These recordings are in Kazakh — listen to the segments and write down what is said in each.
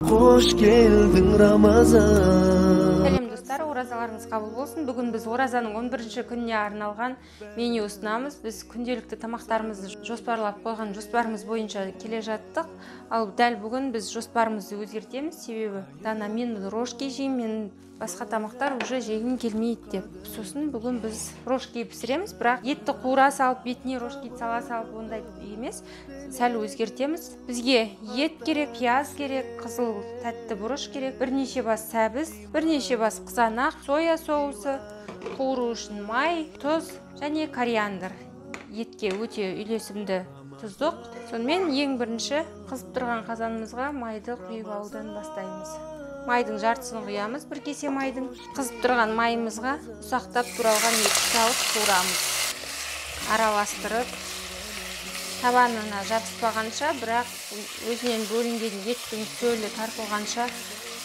Қош келдің, Рамазан! Сәлем, достар, оразаларыңыз қабыл болсын. Бүгін біз оразаның 11 күніне арналған меню ұсынамыз. Біз күнделікті тамақтарымызды жоспарлап қойған жоспарымыз бойынша келе жаттық. Ал дәл бүгін біз жоспарымызды өзгертеміз, себебі Дана мен рожки жеймін, мен басқа тамақтар уже жегім келмейді деп. Сосын бүгін біз рожки пісіреміз, бірақ етті қуыра салып, бетіне рожки сала салып ондай емес, сәл өзгертеміз. Бізге ет керек, пияз керек, қызыл тәтті бұрыш керек, бірнеше бас сәбіз, бірнеше бас қызанақ, соя соусы, қуыру үшін май, тұз және кориандр. Етке өте үйлесімді тұздық. Сонымен ең бірінші қызып тұрған қазанымызға майды құйып алудан бастаймыз. Майдың жартысын құямыз, бір кесе майдың. Қызып тұрған майымызға ұсақтап туралған етті салып қуырамыз. Араластырып, табанына жабыспағанша, бірақ өзінен бөлінген еттің сөлі тартылғанша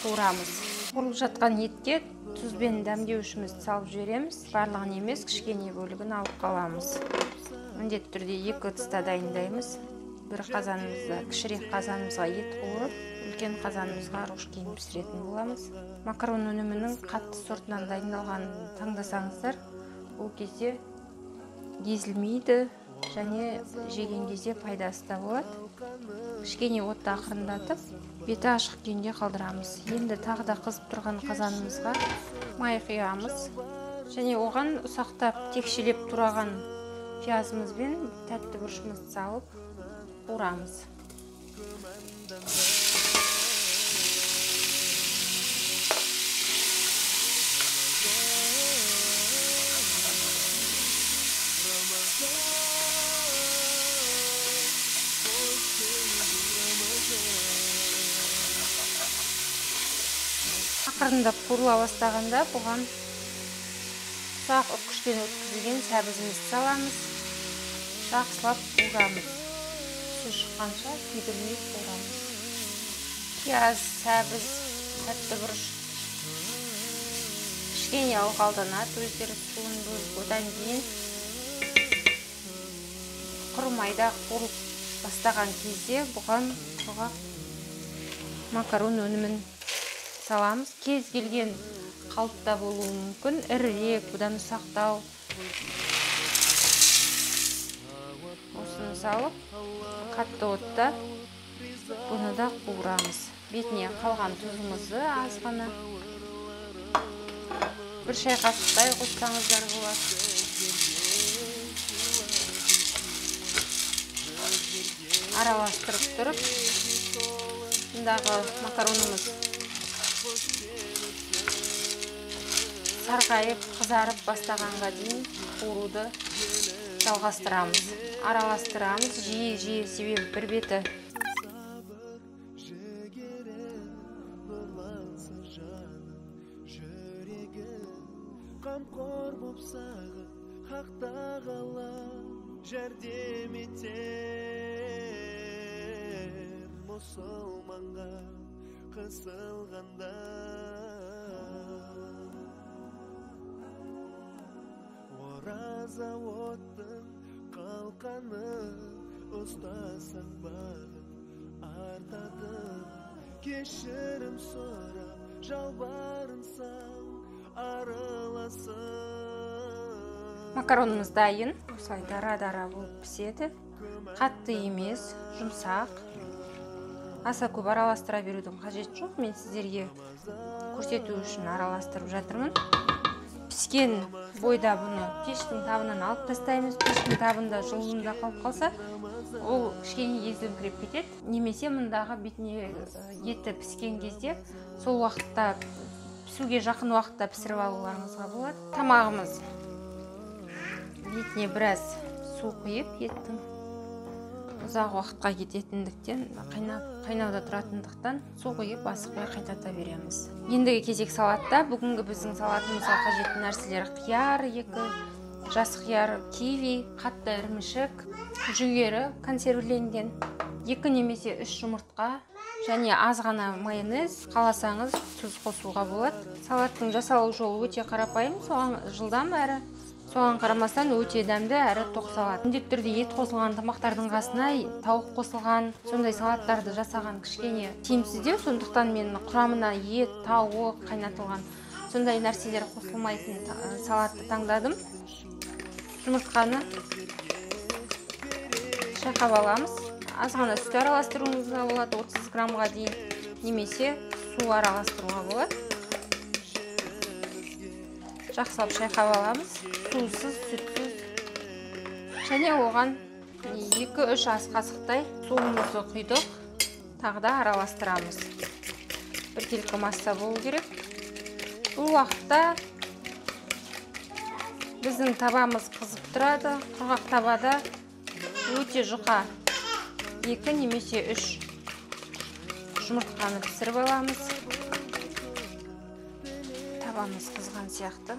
қуырамыз. Қуырылып жатқан етке тұз бен дәмдеуішімізді салып жібереміз. Барлығын емес, кішкене бөлігін алып қаламыз. Міндетті түрде екі ыдыста дайындаймыз. Бір қазанымызда, кішірек қазанымызға ет қуырып, үлкен қазанымызға рожкиін пісіретін боламыз. Макарон өнімінің қатты сортынан дайындалғанын таңдасаңыздар, ол кезде езілмейді және жеген кезде пайдасы да болады. Кішкене отты ақырындатып, беті ашық күйінде қалдырамыз. Енді тағы да қызып тұрған қазанымызға май құямыз және оған ұсақтап текшелеп тураған пиязымыз бен тәтті бұрышымызды салып қуырамыз. Ақырындап қуырыла бастағанда бұған ұсақ үккіштен өткізілген сәбізімізді саламыз. Жақсылап қуырамыз. Түсі шыққанша күйдірмей қуырамыз. Пияз, сәбіз, тәтті бұрыш кішкене ылғалданады, өздері суын бөліп, одан кейін құр майда қуырылып бастаған кезде бұған құрғақ макарон өнімін саламыз. Кез келген қалыпта болуы мүмкін, ірірек, бұдан ұсақтау. Осыны салып, қатты отта бұны да қуырамыз. Бетіне қалған тұзымызды аз ғана, бір шай қасықтай қоссаңыздар болады. Араластырып тұрып, мұндағы макаронымыз сарғайып, қызарып бастағанға дейін қуыруды жалғастырамыз. Араластырамыз жиі-жиі, себебі бір беті қамқор боп саған Хақ тағала жәрдем етер мұсылманға қысылғанда. Ораза оттың қалқаны, ұстасаң бағын артады. Кешірім сұрап жалбарынсаң арыласың. Макаронымыз дайын. Осылай дара-дара болып піседі. Қатты емес, жұмсақ. Аса көп араластыра берудің қажеті жоқ. Мен сіздерге көрсету үшін араластырып жатырмын. Піскен бойда бұны пештің табынан алып тастаймыз. Пештің табында жылуында қалып қалса, ол кішкене езіліңкіреп кетеді. Немесе мұндағы бетіне еті піскен кезде, сол уақытта, пісуге жақын уақытта пісіріп алуларыңызға болады. Тамағымыз бетіне біраз су құйып, еттің ұзақ уақытқа кететіндіктен, қайнауда тұратындықтан су құйып асықпай қайната береміз. Ендігі кезек салатта. Бүгінгі біздің салатымызға қажетті нәрселер: қияр, 2 жас қияр, киви, қатты ірімшік, жүгері консервіленген, 2 немесе 3 жұмыртқа және аз ғана майонез, қаласаңыз тұз қосуға болады. Салаттың жасалу жолы өте қарапайым, соған жылдам әрі. Соған қарамастан өте дәмді әрі тоқ салат. Міндетті түрде ет қосылған тамақтардың қасына тауық қосылған сондай салаттарды жасаған кішкене тиімсіздеу. Сондықтан мен құрамына ет, тауық қайнатылған сондай нәрселер қосылмайтын салатты таңдадым. Жұмыртқаны шайқап аламыз. Аз ғана сүт араластыруыңызға болады, 30 граммға дейін, немесе су араластыруға болады. Жақсылап шайқап аламыз, сусыз, сүтсіз. Және оған 2-3 ас қасықтай суымызды құйдық. Тағы да араластырамыз. Біркелкі масса болу керек. Бұл уақытта біздің табамыз қызып тұрады. Құрғақ табада өте жұқа 2 немесе 3 жұмыртқаны пісіріп аламыз. Табамыз қызған сияқты.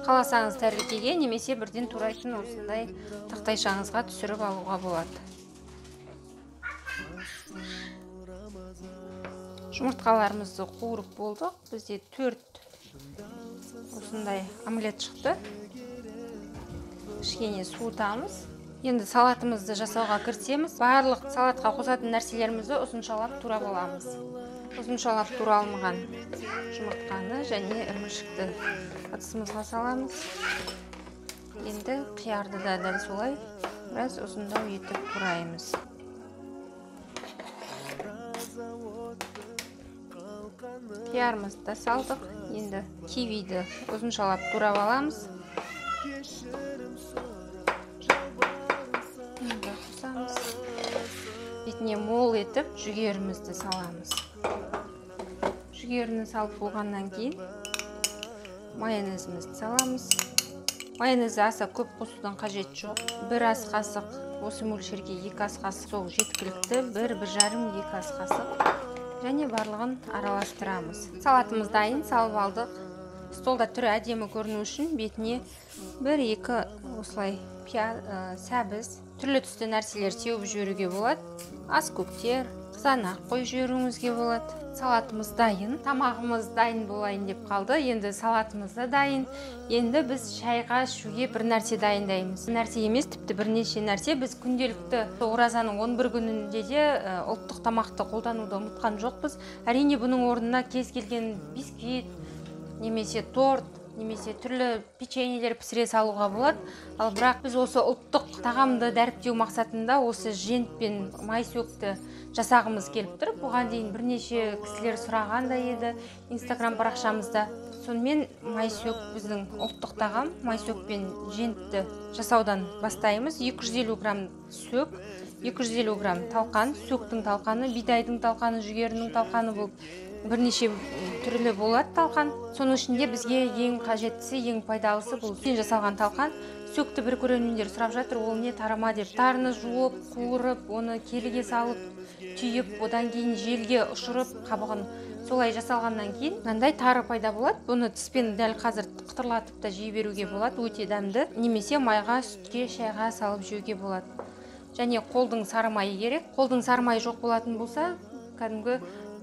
Қаласаңыз тәрелкеге немесе бірден турайтын осындай тақтайшаңызға түсіріп алуға болады. Жұмыртқаларымызды қуырып болдық. Бізде 4 осындай омлет шықты. Кішкене суытамыз. Енді салатымызды жасауға кірісеміз. Барлық салатқа қосатын нәрселерімізді ұзыншалап турап аламыз. Ұзыншалап туралынған жұмыртқаны және ірімшікті ыдысымызға саламыз. Енді қиярды да дәл солай біраз ұзындау етіп тураймыз. Қиярымызды да салдық. Енді кивиді ұзыншалап турап аламыз. Енді қосамыз. Бетіне мол етіп жүгерімізді саламыз. Жүгеріні салып болғаннан кейін майонезімізді саламыз. Майонезді аса көп қосудың қажеті жоқ. 1 ас қасық, осы мөлшерге 2 ас қасық сол жеткілікті. 1-1,5-2 ас қасық. Және барлығын араластырамыз. Салатымыз дайын, салып алдық. Столда түрі әдемі көріну үшін бетіне 1-2 осылай сәбіз, түрлі түсті нәрселер теуіп жіберуге болады. Ас көктер, қызанақ қойып жіберуіңізге болады. Салатымыз дайын, тамағымыз дайын болайын деп қалды. Енді салатымыз да дайын. Енді біз шайға ішуге бір нәрсе дайындаймыз. Бір нәрсе емес, тіпті бірнеше нәрсе. Біз күнделікті оразаның 11 күнінде де ұлттық тамақты қолдануды ұмытқан жоқпыз. Әрине бұның орнына кез келген бисквит немесе торт, немесе түрлі печеньелер пісіре салуға болады. Ал бірақ біз осы ұлттық тағамды дәріптеу мақсатында осы жент пен майсөкті жасағымыз келіп тұр. Бұған дейін бірнеше кісілер сұраған да еді Инстаграм парақшамызда. Сонымен майсөк біздің ұлттық тағам. Майсөк пен жентті жасаудан бастаймыз. 250 грамм сөк, 250 грамм талқан, сөктің талқаны, бидайдың талқаны, жүгерінің талқаны болып бірнеше түрлі болады талқан. Соның ішінде бізге ең қажеттісі, ең пайдалысы бұл сүттен жасалған талқан. Сөкті бір көрермендер сұрап жатыр, ол не тарама деп. Тарыны жуып, қуырып, оны келіге салып, түйіп, одан кейін желге ұшырып, қабығын солай жасалғаннан кейін мынандай тары пайда болады. Бұны тіспен дәл қазір қытырлатып та жей беруге болады, өте дәмді. Немесе майға, сүтке, шайға салып жеуге болады. Және қолдың сары майы керек. Қолдың сары майы жоқ болатын болса, кәдімгі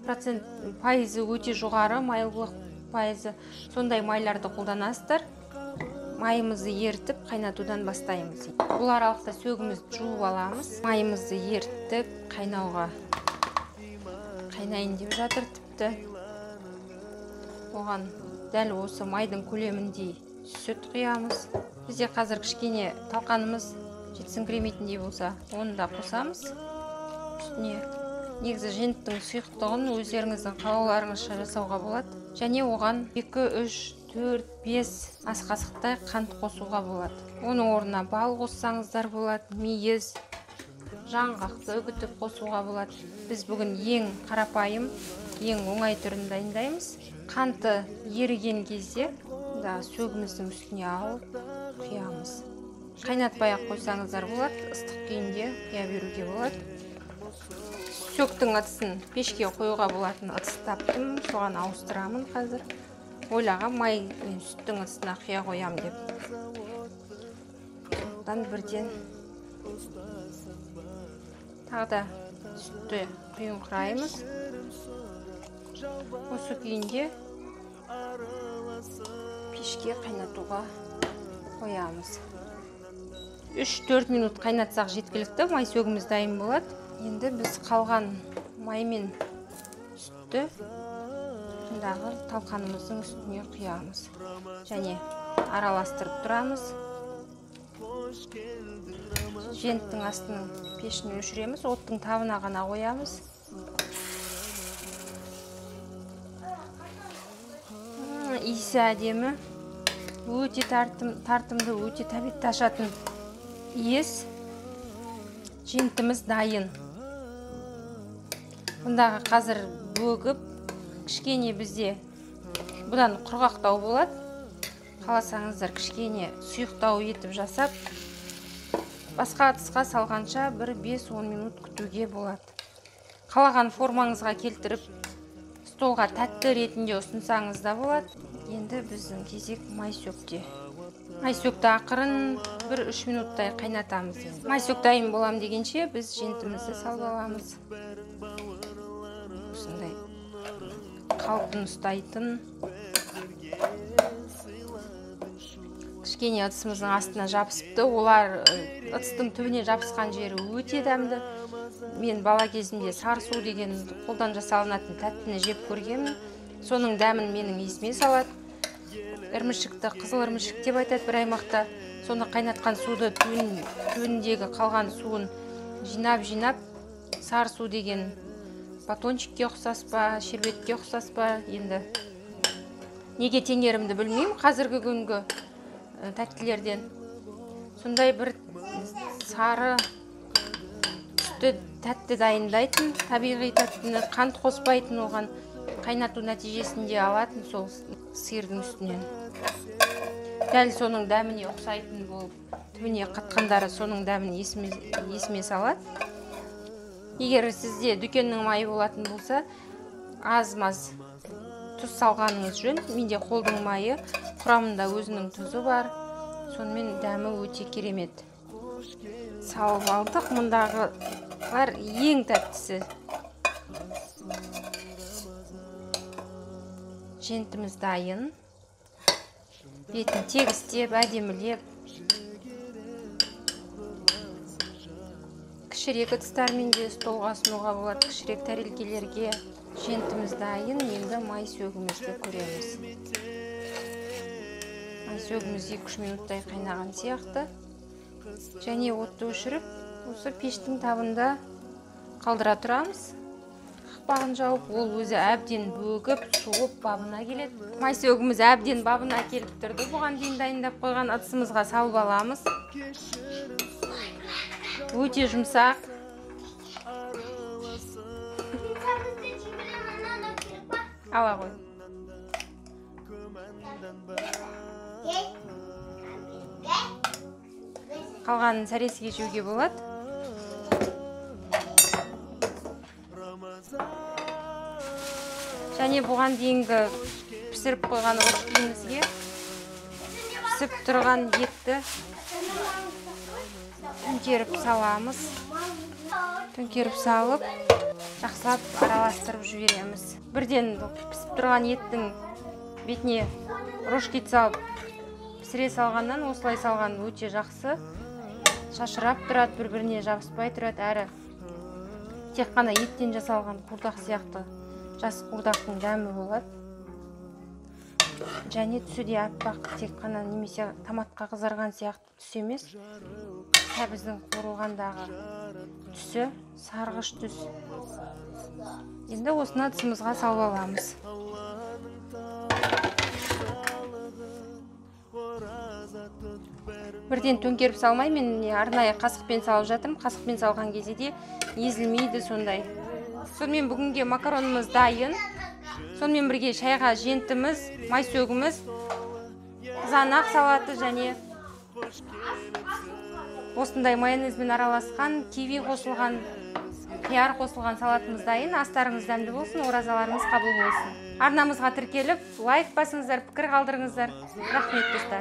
процент пайызы өте жоғары, майлылық пайызы, сондай майларды қолданасыздар. Майымызды ерітіп қайнатудан бастаймыз. Бұл аралықта сөгімізді жуып аламыз. Майымызды еріттік, қайнауға қайнайын деп жатыр тіпті. Оған дәл осы майдың көлеміндей сүт құямыз. Бізде қазір кішкене талқанымыз жетсіңкіремейтіндей болса, оны да қосамыз үстіне. Негізі женттің сұйықтығын өздеріңіздің қалауларыңызша жасауға болады. Және оған 2, 3, 4, 5 ас қасықтай қант қосуға болады. Оның орнына бал қоссаңыздар болады, мейіз, жаңғақты үгітіп қосуға болады. Біз бүгін ең қарапайым, ең оңай түрін дайындаймыз. Қанты еріген кезде да сөгіміздің үстіне алып құямыз. Қайнатпай ақ қойсаңыздар болады, ыстық күйінде құя беруге болады. Сөктің ыдысын пешке қоюға болатын ыдыс таптым, соған ауыстырамын қазір. Ойлағам май мен сүттің астына құя қоям деп. Сондықтан бірден тағы да сүтті құйыңқыраймыз. Осы күйінде пешке қайнатуға қоямыз. 3-4 минут қайнатсақ жеткілікті, май сөгіміз дайын болады. Енді біз қалған май мен сүтті мұндағы талқанымыздың үстіне құямыз. Және араластырып тұрамыз. Женттің астының пешін өшіреміз, оттың табына ғана қоямыз. Иісі әдемі, өте тартымды, өте тәбетті ашатын иіс. Жентіміз дайын. Бұндағы қазір бөгіп, кішкене бізде бұдан құрғақтау болады. Қаласаңыздар кішкене сұйықтау етіп жасап, басқа ыдысқа салғанша бір 5-10 минут күтуге болады. Қалаған формаңызға келтіріп, столға тәтті ретінде ұсынсаңыз да болады. Енді біздің кезек майсөкте. Майсөкті ақырын бір 3 минуттай қайнатамыз. Майсөк дайын болам дегенше біз жентімізді салып аламыз. Осындай қалпын ұстайтын. Кішкене ыдысымыздың астына жабысыпты. Олар ыдыстың түбіне жабысқан жері өте дәмді. Мен бала кезімде сары су деген қолдан жасалынатын тәттіні жеп көргенмін. Соның дәмін менің есіме салады. Ірімшікті, қызыл ірімшік деп айтады бір аймақта. Соны қайнатқан суды түбіндегі қалған суын жинап-жинап сары су деген батончикке ұқсас па, шербетке ұқсас па, енді неге теңерімді білмеймін қазіргі күнгі тәттілерден. Сондай бір сары түсті тәтті дайындайтын, табиғи тәттіні, қант қоспайтын, оған қайнату нәтижесінде алатын сол сиырдың үстінен. Дәл соның дәміне ұқсайтын болып, түбіне қатқандары соның дәмін есіме салады. Егер сізде дүкеннің майы болатын болса, аз-маз тұз салғаныңыз жөн. Менде қолдың майы, құрамында өзінің тұзы бар. Сонымен дәмі өте керемет. Салып алдық. Мұндағылар ең тәттісі. Жентіміз дайын. Бетін тегістеп, әдемілеп. Кішірек ыдыстармен де столға ұсынуға болады, кішірек тәрелкелерге. Жентіміз дайын. Енді май сөгімізді көреміз. Май сөгіміз 2-3 минуттай қайнаған сияқты. Және отты өшіріп, осы пештің табында қалдыра тұрамыз. Қақпағын жауып, ол өзі әбден бөгіп, суып бабына келеді. Май сөгіміз әбден бабына келіп тұрды. Бұған дейін дайындап қойған ыдысымызға салып аламыз. Өте жұмсақ. Ала ғой. Қалғанын сәресіге жеуге болады. Және бұған дейінгі пісіріп қойған рожкимізге пісіп тұрған етті төңкеріп саламыз. Төңкеріп салып, жақсылап араластырып жібереміз. Бірден пісіп тұрған еттің бетіне рожки салып пісіре салғаннан осылай салған өте жақсы. Шашырап тұрады, бір-біріне жабыспай тұрады, әрі тек қана еттен жасалған қуырдақ сияқты жас қуырдақтың дәмі болады. Және түсі де аппақ, тек қана немесе томатқа қызарған сияқты түс емес. Сәбіздің қуырылғандағы түсі сарғыш түс. Енді осыны ыдысымызға салып аламыз. Бірден төңкеріп салмай, мен арнайы қасықпен салып жатырмын. Қасықпен салған кезде де езілмейді сондай. Сонымен бүгінге макаронымыз дайын. Сонымен бірге шайға жентіміз, майсөгіміз, қызанақ салаты және осындай майонезбен араласқан, киви қосылған, қияр қосылған салатымыз дайын. Астарыңыз дәмді болсын, оразаларыңыз қабыл болсын. Арнамызға тіркеліп, лайк басыңыздар, пікір қалдырыңыздар. Рахмет, достар.